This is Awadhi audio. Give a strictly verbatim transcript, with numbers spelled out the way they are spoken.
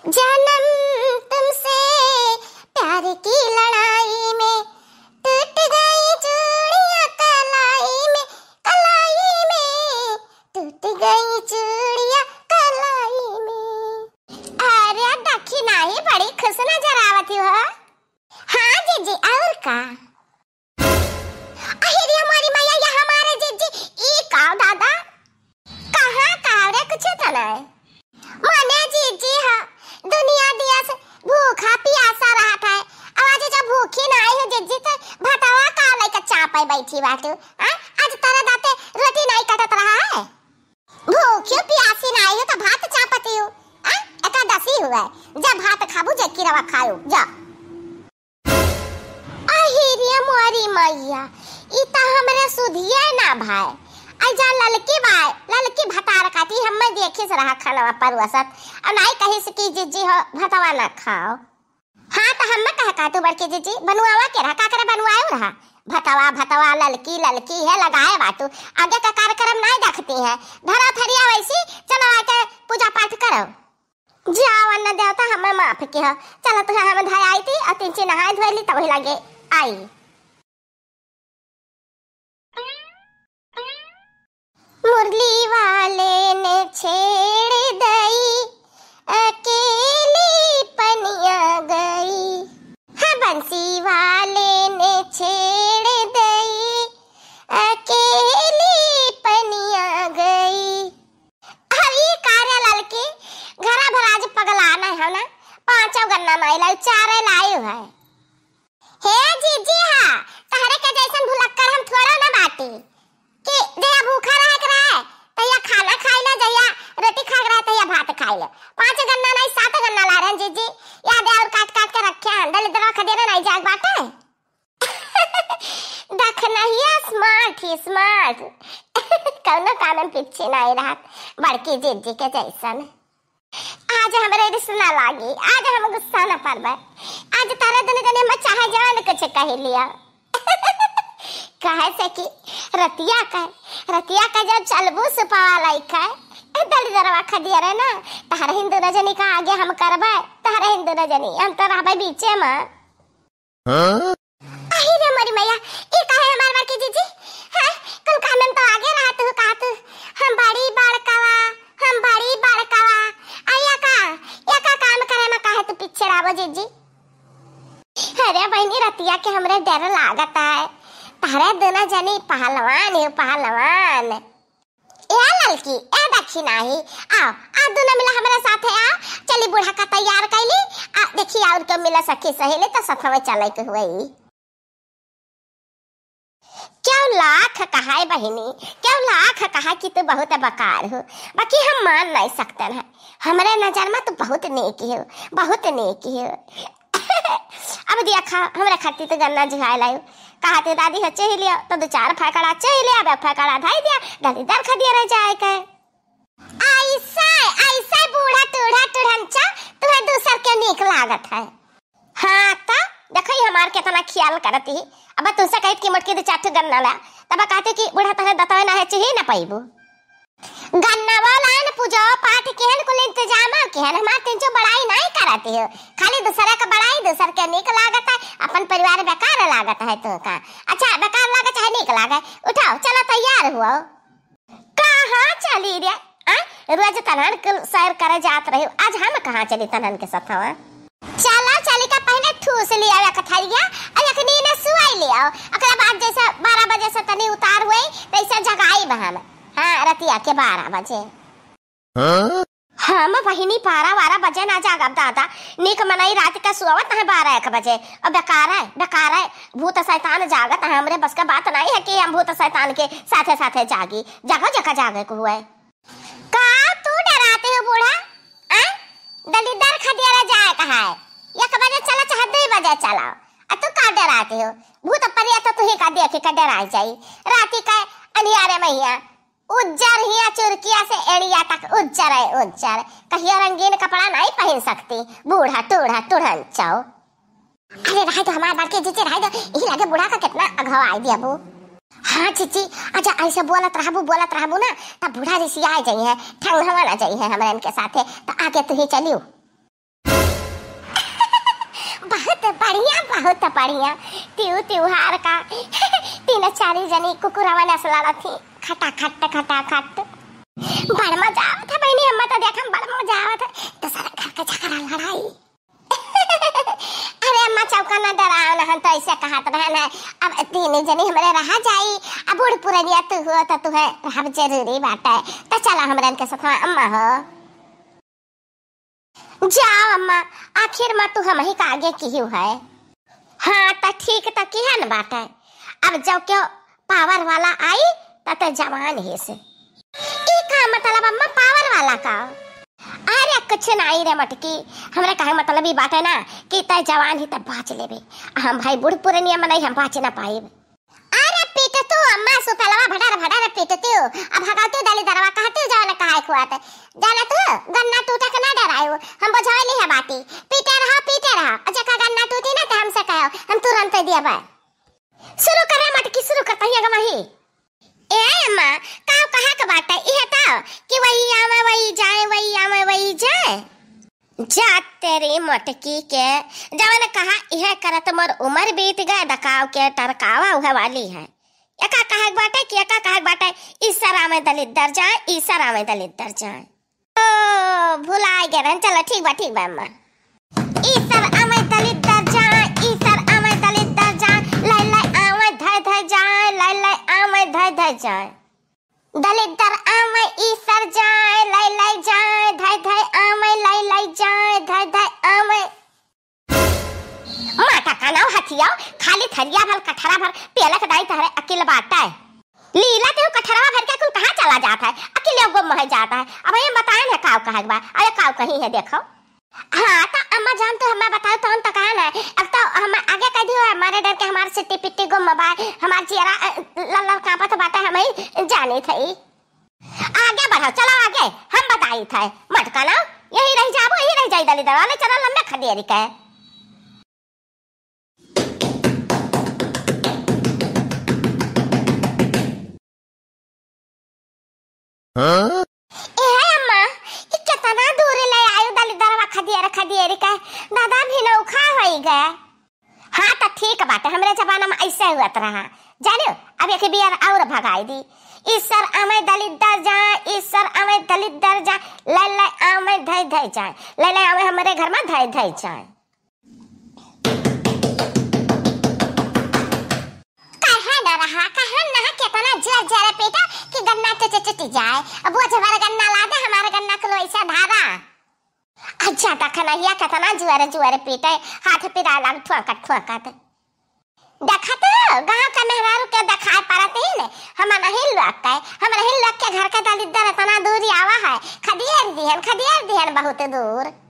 जन्म तुमसे प्यार की लड़ाई में, टूट गई चूड़ियां कलाई में, कलाई में, टूट गई चूड़ियां कलाई में। अरे दखी नाही, बड़ी खुश नजर आवत हो। हाँ जीजी, और का? अहिरे हमारी मैया, ये हमारे जीजी, ई का दादा? कहाँ का रे, कुछ तो नहीं। मने जीजी ह, दुनिया दिया से भूखा पियासा रहत है। अब आज जब भूखी ना आई हो जीजी, तो भतवा का लेके चापे बैठी बाटू? हाँ? आज तोरे दाते रोटी नहीं कटत रहा है? भूखी पियासी ना आई हो तो भात चापती हो? हाँ? एकादशी हुआ है, जब भात खाबू जे किरवा खायो, जा। अहिरे मोरी मैया, ई त हमरे सुधिये ना भाई। आई जा ललकी बाय, ललकी भतार काटी, हम्मे देखिस रहा खानवा परुसत। अउ नाई कहिस कि जीजी हो, भतवा ना खाओ। हाँ, त हम्मे कहे काटू बड़की जीजी, बनुआवा के रहा, का करे बनुआयो रहा? भतवा, भतवा, ललकी, ललकी है लगाए बाटू। आगे का कार्यक्रम नाई देखती है। धरा थरिया वैसी, चलो आके पूजा पाठ करो। जाओ अन्न देवता, हमें माफ किह। चलो, तुहे हम धयाई थी, अउ तिनची नहाए धोए ली, तब वही लगे आई। मुरली वाले ने छेड़ दई, अकेली पनिया गई। हाँ, बंसी वाले ने छेड़ दई, अकेली पनिया गई। अरे का रे ललकी, घरा भर आज पगला नहीं हो ना? पाँचों गन्ना नहीं लाई, चारे लाई है। हे जीजी हा, तहरे के जैसन भुलक्कड़ हम थोड़ा ना बाटी कि जया भूखा रहे के रहे, तया खाना खाई ले, जया रोटी खाए के रहे, तया भात खाई ले। पाँच गन्ना नहीं, सात गन्ना ला रहे हैं जीजी, याद है, और काट काट के रखे हैं, दलिद्रवा खदेरे नहीं जाग बाटे। दखनहिया smart ही smart। कौनो काम में पीछे नहीं रहत, बड़की जीजी के जैसन। आज हमरे रिस ना लागी, आज हम गुस्सा न परबे। आज तारे दुनो जने में चाहे जवान कुछ कह लिया। कहे से कि रतिया का, रतिया का जब चलबू सुपवा लाई का, ए दलिद्रवा खदिया रे ना, तारे हिंदू रजनी का आगे हम करबे, तारे हिंदू रजनी, हम तो रहबे बीचे में। हाँ? अही रे मोरी मैया, ई काहे हमार बड़की जीजी? हाँ, कुल काम में तो आगे रहत हो, कहत हो, हम बड़ी बड़कवा, हम बड़ी बड़कवा। आ या का, या का काम करे में काहे तू पीछे रहबो जीजी? अरे बहिनी, रतिया के हमरे डर लागत है, तारे दुनो जनी पहलवान हो, पहलवान। ए ललकी, ए दखिनाही, आओ, आ दुनो मिला हमरे साथे आओ। चली बूढ़ा का तैयार कैली, आ देखी और के मिला सखी सहेली तो सथवे चले के हुई। क्यों लाख कहाए बहिनी, क्यों लाख कहा कि तू बहुत बेकार हो, बाकी हम मान नहीं सकते हैं। हमरे नजर में तू बहुत नेक हो, बहुत नेक हो। अब देखा, हमरा खातिर तो गन्ना जुहाए लायो। कहा ते दादी हो चही लिया, तो दो चार फैकड़ा चही लिया, अब फैकड़ा धाई दिया, दलिद्र खदिया रह जाए के। ऐसा, ऐसा बूढ़ा टूढ़ा टूढ़नचा तुम्हें दूसर के नीक लागत है। हाँ, तो देखो ही हमार कितना ख्याल करत ही। अब तुमसे कहित कि मोटकी दो चार ठो गन्ना ला, तब कहते कि बूढ़ा तोहरे दतवे ना है, चही ना पाइबू। गन्ना वाला न पूजा पाठ केहन कुल इंतजाम केहन, हमार तिनचो बड़ाई नहीं करत हो, खाली दूसरा का बड़ाई, दूसर के नीक लागत है, अपन परिवार बेकार लागत है तो का? अच्छा, बेकार लागे चाहे नीक लागे, उठाओ, चलो तैयार हुओ। कहाँ चली रे? आ? रोज तनहन कुल सैर करे जात रहे, आज हम कहाँ चली तनहन के सथवा? चलो, चली का पहले ठूस लिया एक थरिया, और एक नीने सुआई लिया, ओकरा बाद जैसे बारह बजे से तनी उतार हुई, तैसे जगाई बहन। हाँ, रतिया के बारह बजे। हाँ? हम बहिनी बारह बारह बजे ना जागब दादा, नीक मनई रात का सुआवत है बारह एक बजे। और बेकार है, बेकार है, भूत शैतान जागत है, हमरे बस का बात नहीं है कि हम भूत शैतान के साथे साथे जागी। जागो जेका जागे को हुए। का तू डराते हो बूढ़ा? आ? दलिद्र खदियारा जाए कहा है, एक बजे चला चाहे दो बजे चला, आ तू का डराते हो? भूत परिया तो तुही का देखे का डराए जाई, राती का अनियारे मैया। उज्जर हिया चुरकिया से एड़िया तक उज्जर है उज्जर। कहियो रंगीन कपड़ा नहीं पहन सकती, बूढ़ा टूढ़ा टूढ़न चाओ। अरे रहे तो हमार बड़के जीजी रहे तो, यही लगे बूढ़ा का कितना अघवा आई दिया बू। हाँ जीजी, अच्छा ऐसे बोलत रहबू, बोलत रहबू ना, तब बूढ़ा जैसी आ जाई है, ठंग हवा ना जाई है हमारे इनके साथे, तो आगे तू ही चलियो। बहुत बढ़िया, बहुत बढ़िया। तिउ तिउहार का तीन चारी जनी कुकुरवा नस लड़त ही, खटाखट, खटाखट। बड़ मजा आवत है बहिनी, हम्मा तो देखम बड़ मजा आवत है। दूसरा घर के झगड़ा लड़ाई। अरे अम्मा चौका ना डराओ ना, हम तो ऐसे कहत रहन है। अब तीन जनी हमरे रहा जाई, अब बूढ़ पुरनिया तू हो तो तुहे रहब जरूरी बाटे। तो चला हमरन के साथ अम्मा हो। जाओ अम्मा, आखिर मा तू हमही का आगे किहू है। हाँ, त ठीक त किहन बाटे। अब जब केहू पावर वाला आई, त ते जवान ही से। ई का मतलब अम्मा, पावर वाला का? अरे कुछ नाई रे मटकी, हमरा कहे मतलब ई बाटे ना कि ते जवान ही त बाँच लेबे। हम भाई बूढ़ पुरनिया मनई, हम बाँच ना पाइब। अरे पीटतू अम्मा सुपलवा भडर भडर पीटतू। अब हगावतू दलिदरवा कहतू जवन कहाए खुआत। जाना तू गन्ना टूटे के ना डरायू। हम बुझावली है बाटी। पीटे रहा, पीटे रहा। और जेका गन्ना टूटी ना तो हमसे कहो, हम तुरंत दिया बा। शुरू करे मटकी, शुरू कर तहिया गमही। ए अम्मा, काव कहा के बाटे? इहे ताव कि वही आवे, वही जाए, वही आवे, वही जाए। जा तेरी मोटकी के, जवन कहा इहे करत मोर उमर बीत गए, दकाव के टरकावा उहे वाली है। एका कहे के बाटे कि एका कहे के बाटे, "ईसर आवे दलिद्दर जाए, ईसर आवे दलिद्दर जाए।" ओ, भुलाए गए रहन। चलो ठीक बा, ठीक बा अम्मा। "ईसर आवे दलिद्दर जाए, ईसर आवे दलिद्दर जाए, लै लै आवे धै धै जाए, लै लै आवे धै धै जाए।" दलिद्दर आवे ईसर जाए, लै लै जाए, धै धै आवे, लै लै जाए, धै धै आवे। माता का नाव हथियाओ, खाली थरिया भर, कठरा भर, पेलक दाई तहरे अकिल बाटे। लीला ते कठरवा भर के कुल कहाँ चला जात है, अकिल गुम हो जात है। अब ये बताए ना काव कहे बा, अरे काव कहीं है देखो। हाँ, त अम्मा जान, तू हमें बताओ, तौन तो कहा ना। अब तो हम आगे कह दियो, हमारे डर के हमार सिट्टी पिट्टी गुम बा, हमार जियरा, अ, लल्लर कांपत बाटे, हम ही जानी थई। आगे बढ़ो, चलो आगे, हम बताई थे। मटका ना, यही रह जाबो, यही रह जाई दलिदरवा, ले चलो लंबे खदेरी के। हाँ? ए अम्मा, ई केतना दूर ले आयु दलिदरवा खदियर खदियर के। दादा भी नौखा होई गए। हाँ, त ठीक बाटे, हमरे जमाना में ऐसे हुअत रहा। जानियो, अब एक बियर और भगाई दी। ईसर आवे दलिद्दर जाए, ईसर आवे दलिद्दर जाए, लै लै आवे धै धै जाए, लै लै आवे हमरे घर में धै धै जाए। कहे न रहा, कहे न रहा, केतना जोर जोर पीटा कि गन्ना टूट टूट जाए। अब वो जबर गन्ना ला दे, हमारे गन्ना को ऐसा धारा। अच्छा, त खनहिया केतना जुअर जुअर पीटे, हाथ पिरा लाग ठोकत ठोकत। देखत हो, गाँव के मेहरारू के देखाए पड़त ही ने, हम नहीं लोग के, हम नहीं लोग के घर के दलिद्दर इतना दूरी आवा है, खदियर दिहन, खदियर दिहन बहुत दूर।